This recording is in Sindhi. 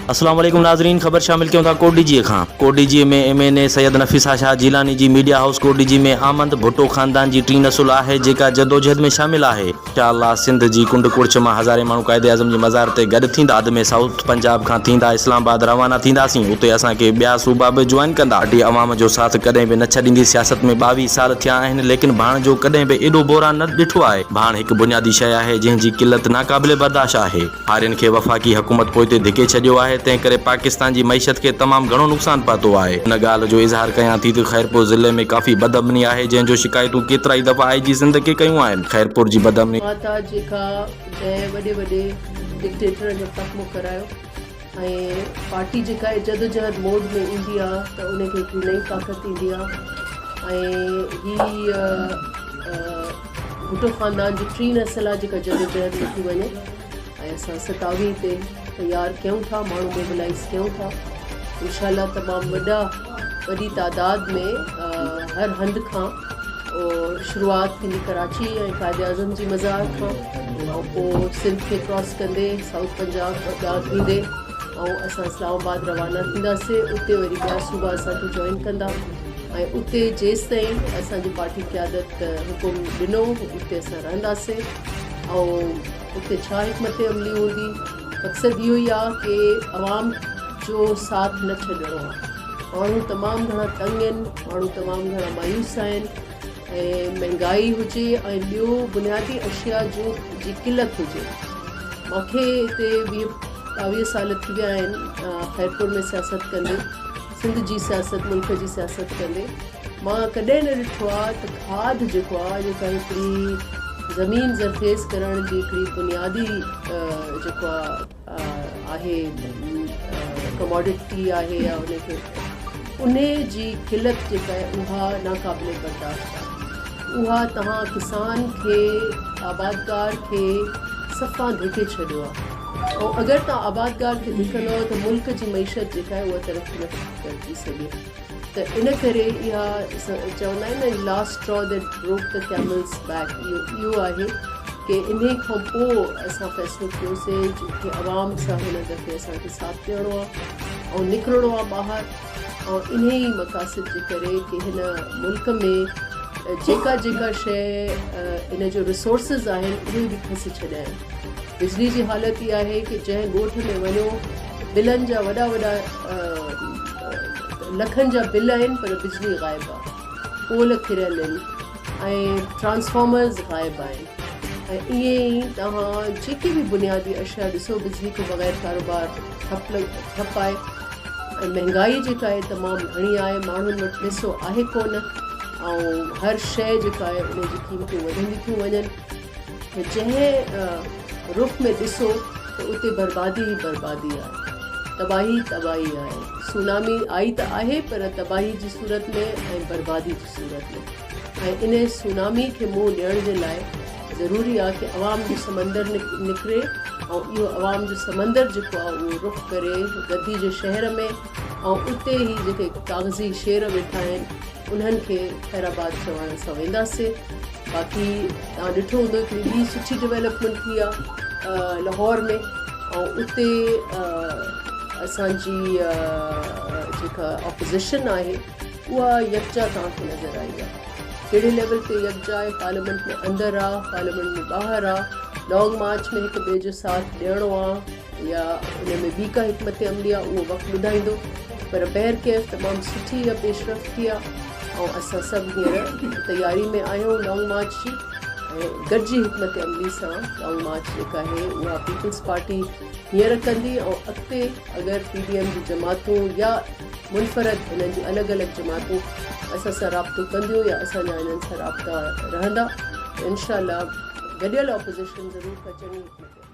السلام عليڪم ناظرين خبر شامل ڪيون ٿا ڪوٽڏيجي کان Kotdiji ۾ M N A Syed Nafisa Shah Jilani جي ميڊيا هائوس ڪوٽڏيجي ۾ آمد ڀٽو خاندان جي ٽين نسل آهي جيڪا جدوجهد ۾ شامل آهي. انشاء الله سنڌ جي ڪنڊ ڪڙڇ مان هزارين ماڻهو قائد اعظم جي مزار تي گڏ ٿيندا اڌ ۾ سائوٿ پنجاب کان ٿيندا اسلام آباد روانا ٿينداسين اتي اسان کي ٻيا صوبا به جوائن ڪندا پارٽي عوام جو ساٿ ڪڏهن به نه ڇڏيندي سياست ۾ 22 سال ٿيا آهن ليڪن ڀاڻ جو ڪڏهن به ايڏو بحران نه ڏٺو آهي ڀاڻ هڪ بنيادي شيء آهي جنهن جي قلت ناقابل برداشت آهي. هارين کي وفاقي حڪومت پوئتي ڌڪي ڇڏيو آهي، تنهن ڪري پاڪستان جي معيشت کي تمام گهڻو نقصان پهتو آهي. ان ڳالهه جو اظهار ڪيان ٿي ته خيرپور ضلعي ۾ ڪافي بدامني آهي، جنهن جو شڪايتون ڪيترائي دفعا آء جي سنڌ کي ڪيون آهن. خيرپور جي بدامني. ماتا جيڪا جنهن وڏي وڏي ڊڪٽيٽرن جو خاتمو ڪرايو ۽ پارٽي جيڪا جدوجهد موڊ ۾ ايندي آ ته ان کي هڪڙي نئين طاقت ايندي آ ۽ هي ڀٽو خاندان جي ٽين نسل آ جيڪا جدوجهد ۾ ٿي وڃي ۽ اسان ستاويهه تي تيار ڪيون ٿا ماڻهو موبلائز ڪيون ٿا انشاء الله تمام وڏا وڏي تعداد ۾ هر هنڌ کان شروعات ٿيندي ڪراچي ۽ قائد اعظم جي مزار کان ۽ پوء سنڌ کي ڪراس ڪندي سائوٿ پنجاب ڏانهن ٿيندي ۽ اسان اسلام آباد روانا ٿينداسين اتي وري ٻيا صوبا اسان کي جوائن ڪندا ۽ اتي جيستائين اسان جي پارٽي قيادت حڪم ڏنو اتي اسان رهنداسين ۽ اتي ڇا حڪمت عملي هوندي مقصد اهو ئي آهي ڪي عوام جو ساٿ نه ڇڏڻو آهي ماڻهو تمام گهڻا تنگ آهن ماڻهو تمام گهڻا مايوس آهن ۽ مهنگائي هجي ۽ ٻيو بنيادي اشيا جو جي قلت هجي مونکي هتي 20 22 سال ٿي ويا آهن خيرپور ۾ سياست ڪندي سنڌ جي سياست ملڪ جي سياست ڪندي مان ڪڏهن نه ڏٺو آهي ته کاڌ جيڪو آهي جيڪا هڪڙي زمين زرخيز ڪرڻ جي هڪڙي بنيادي جيڪو آهي ڪموڊٽي آهي يا ان کي ان جي قلت جيڪا آهي اها ناقابل برداشت آهي اها توهان ڪسان کي آبادگار کي صفا ڌڪي ڇڏيو آهي ۽ اگر توهان آبادگار کي ڌڪندو ته ملڪ جي معيشت جيڪا آهي اها ترقي نٿي ڪري سگهي ته ان ڪري اها چوندا آهن نه last straw that broke the camel's back اهو اهو آهي ڪي انهي کان پوء اسان فيصلو ڪيوسي ڪي عوام سان هن دفعي اسان کي ساٿ ڏيڻو آهي ۽ نڪرڻو آهي ٻاهر ۽ انهي ئي مقاصد جي ڪري ڪي هن ملڪ ۾ جيڪا جيڪا شيء ان جو ريسورسز آهن اهي به کسي ڇڏيا آهن بجلي جي حالت اها آهي ڪي جنهن ڳوٺ ۾ وڃو بلن جا وڏا وڏا لکن جا بل آهن پر بجلي غائب آهي پول ڪريل آهن ۽ ٽرانسفارمرز غائب آهن ۽ ائين ئي توهان جيڪي به بنيادي اشيا ڏسو بجلي کان بغير ڪاروبار ٺپ ٺپ آهي ۽ مهنگائي جيڪا آهي تمام گهڻي آهي ماڻهن وٽ پئسو آهي ڪونه ۽ هر شيء جيڪا آهي ان جي قيمتون وڌنديون ٿيون وڃن ته جنهن رخ ۾ ڏسو ته اتي بربادي ئي بربادي آهي، تباهي ئي تباهي آهي. سونامي آئي ته آهي پر تباهي جي صورت ۾ ۽ بربادي جي صورت ۾ ۽ انهي سونامي کي منهن ڏيڻ جي لاء ضروري آهي ڪي عوام جو سمندر نڪري ۽ اهو عوام جو سمندر جيڪو آهي اهو رخ ڪري گدي جي شهر ۾ ۽ اتي هي جيڪي ڪاغذي شير ويٺا آهن انهن کي خير آباد چوڻ اسان وينداسين باقي توهان ڏٺو هوندو هڪڙي ٻي سٺي ڊيولپمينٽ ٿي آهي لاهور ۾ ۽ اتي اسان جي جيڪا اپوزيشن آهي اها يڪجا توهان کي نظر آئي آهي ڪهڙي ليول تي يڪجا آهي پارليامينٽ ۾ اندر آهي پارليامينٽ ۾ ٻاهر آهي لانگ مارچ ۾ هڪ ٻئي جو ساٿ ڏيڻو آهي يا ان ۾ ٻي ڪا حڪمت عملي آهي اهو وقت ٻڌائيندو پر بهرڪيف تمام سٺي اها پيش رفت ٿي آهي ۽ اسان سڀ هينئر تياري ۾ آهيون لانگ مارچ جي ۽ گڏجي حڪمت عملي سان لانگ مارچ جيڪا آهي اها پيپلز پارٽي هينئر ڪندي ۽ اڳتي اگر پي ڊي ايم جون جماعتون يا منفرد انهن جون الڳ الڳ جماعتون اسان سان رابطو ڪنديون يا اسان جا انهن سان رابطا رهندا ته انشاء الله گڏيل اپوزيشن ضرور ڪا چڱي حڪمت.